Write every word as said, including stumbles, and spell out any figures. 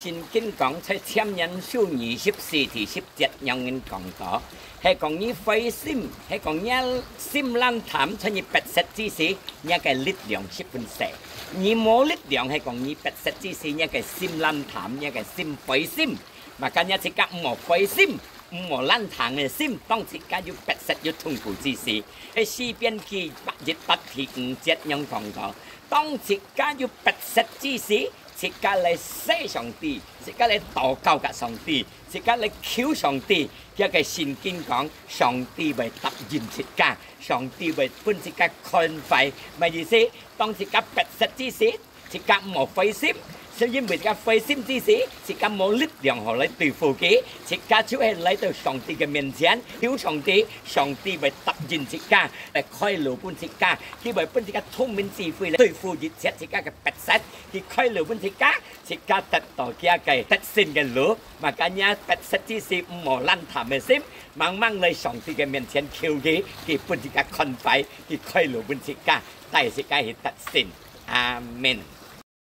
聖經講，在箴言書二十四第十節，仰般講到，係講你灰心，係講你心冷淡，在你迫切之時，你个力量十分細。你無力量，係講你迫切之時，你个心冷淡，你个心灰心。Makanya自家毋好灰心，毋好冷淡个心，當自家有迫切、有痛苦之時。係詩篇記一百一十八第五節仰講到，當自家有迫切之時， 自家來謝上帝，自家來禱告甲上帝，自家來求上帝。這个聖經講，上帝會答應自家，上帝會分自家寬快。麼意思？當自家迫切之時，自家毋好灰心，係因為自家灰心之時，自家無力量好來對付佢，自家就係來到上帝个面前，求上帝，上帝會答應自家，會開路分自家，佢會分自家聰明智慧來對付一切自家个迫切。 佢開路分自家，自家得到佢个得勝个路。Makanya迫切之時毋好冷淡个心，猛猛來上帝个面前求佢，佢分自家寬快，佢開路分自家，帶自家去得勝。阿門。